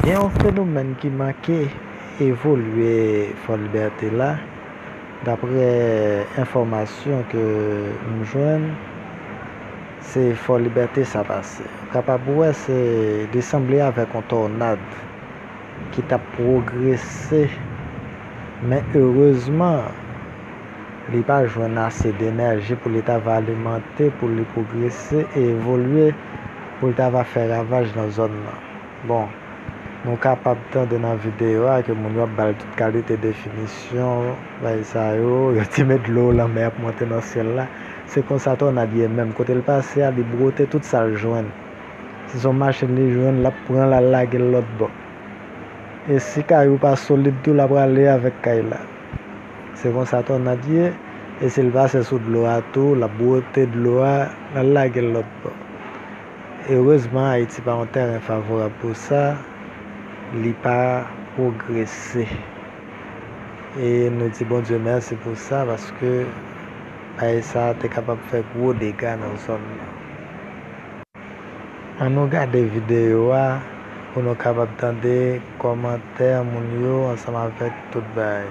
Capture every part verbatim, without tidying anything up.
Gen yon fenomèn ki manke evolye Fòlibète la. Daprè enfòmasyon ke m jwenn, se Fòlibète sa pase. Ou kapab wè se, li sanble avèk yon tònad ki t ap pwogrese, men erezman, li pa jwenn ase denèji pou li ta va alimante, pou li pwogrese e evolye, pou li ta va fè ravaj nan zòn nan. Bon, nou kapab tande nan videyo a ke moun yo ap ba l tout kalite definisyon, bagay sa yo, yo te met dlo lanmè ap monte nan syèl la. Se konsa tònad ye menm. Kote l pase a, li bwote tout sa l jwenn. Si se yon machin li jwenn, l ap pran l al lage l lòt bò. E si kay ou pa solid tou, l ap rale avèk kay la. Se konsa tònad ye. E si l pase sou dlo a tou, l ap bwote dlo a, l al lage l lòt bò. Erezman, Ayiti pa yon tèren favorab pou sa, li pa pwogrese. E nou di Bondye mèsi pou sa, paske bagay sa te kapab fè gwo dega nan zòn nan. Ann nou gade videyo a pou nou kapab tande kòmantè moun yo ansanm avèk tout bagay.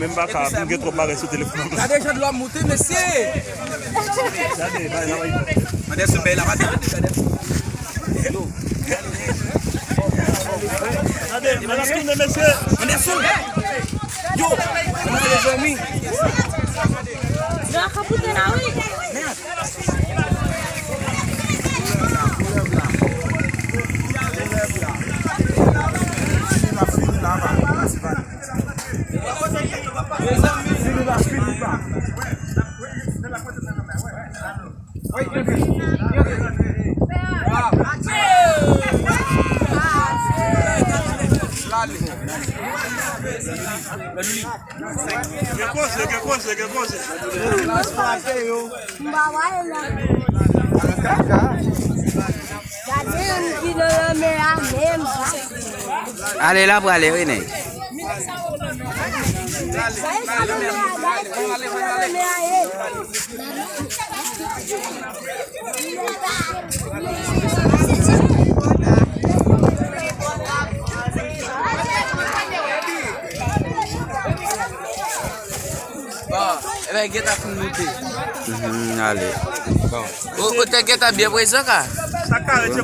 Menm baka, m gen twòp bagay sou telefòn. Gade jan dlo ap moute, mesye. Gade, bay, bay. Anderson, bay la, pa tande, Anderson. Gade, Anderson, mesye. Anderson. Yo, mezanmi. Dlo ap moute la, wi. Gen koze, gen koze, gen koze. M pa wè la. Gade yon ki nan lanmè a menm. Ale la prale, wi, nèg. Gade sa ki nan lanmè a, gade sa ki nan lanmè a, ye. Bon, e ben, gentan fin moute. Mhm, ale. Bon. Ou, ou te gentan byen prezan, ka? Sa ka rete.